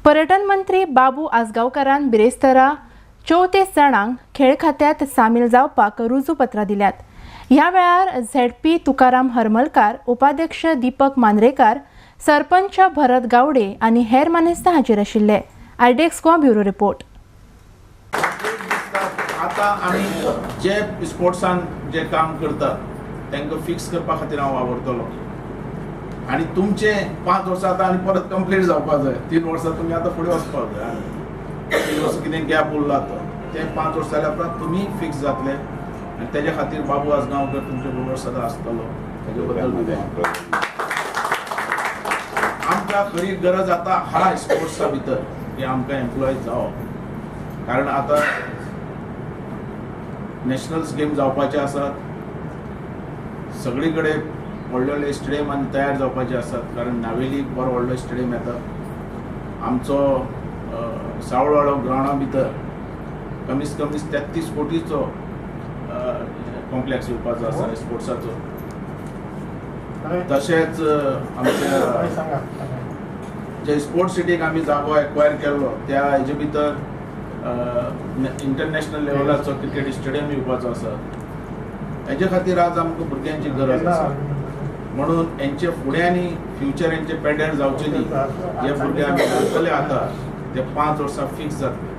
पर्यटन मंत्री बाबू आजगांवकारान बिरेस्तारा 34 जाणांक खेळ खात्यांत सामील जावपाक रुजूपत्रां दिल्यात. ह्या वेळार झेडपी तुकाराम हरमलकार, उपाध्यक्ष दीपक मांद्रेकार, सरपंच भरत गावडे आनी हेर मानेस्त हाजीर आशिल्ले. Iodex Goa, bureau report. आतां आमी जे स्पोर्ट्सान जे काम करतात तांकां फिक्स करपा खातीर हांव वावुरतलो आनी तुमचे 5 वर्सां आतां आनी परत कंप्लीट जावपा जाय. 3 वर्सां तुमी आतां फुडें वचपाक जाय आनी 3 वर्सां कितें गॅप उरला तो ते 5 वर्सां जाल्या उपरांत तुमी फिक्स जातले आनी तेज्या खातीर बाबू आजगांवकर तुमचे बरोबर सदां आसतलो. तेजे बद्दल आमकां खरी गरज आतां आहा स्पोर्ट्सा भितर की आमकां एम्प्लॉय जावप, कारण आतां नॅशनल्स गेम जावपाचे आसात, सगळी कडेन व्हडले व्हडले स्टेडियम आनी तयार जावपाचे आसात, कारण नावेली बरो व्हडलो स्टेडियम येता. आमचो सावळवाडो ग्रावंडा भितर कमीत कमी 33 कोटीचो कॉम्प्लेक्स येवपाचो आसा स्पोर्ट्साचो. तशेंच आमच्या जे स्पोर्ट्स सिटीक आमी जागो एक्वायर केल्लो त्या हेजे भितर इंटरनॅशनल लेवलाचो क्रिकेट स्टेडियम येवपाचो आसा. हेजे खातीर आज आमकां भुरग्यांची गरज आसा, म्हणून हेंचे फुडें आनी फ्युचर हेंचे पेड्ड्यार जावचे न्ही, जे भुरगे आमी घालतले आतां ते 5 वर्सां फिक्स जातले.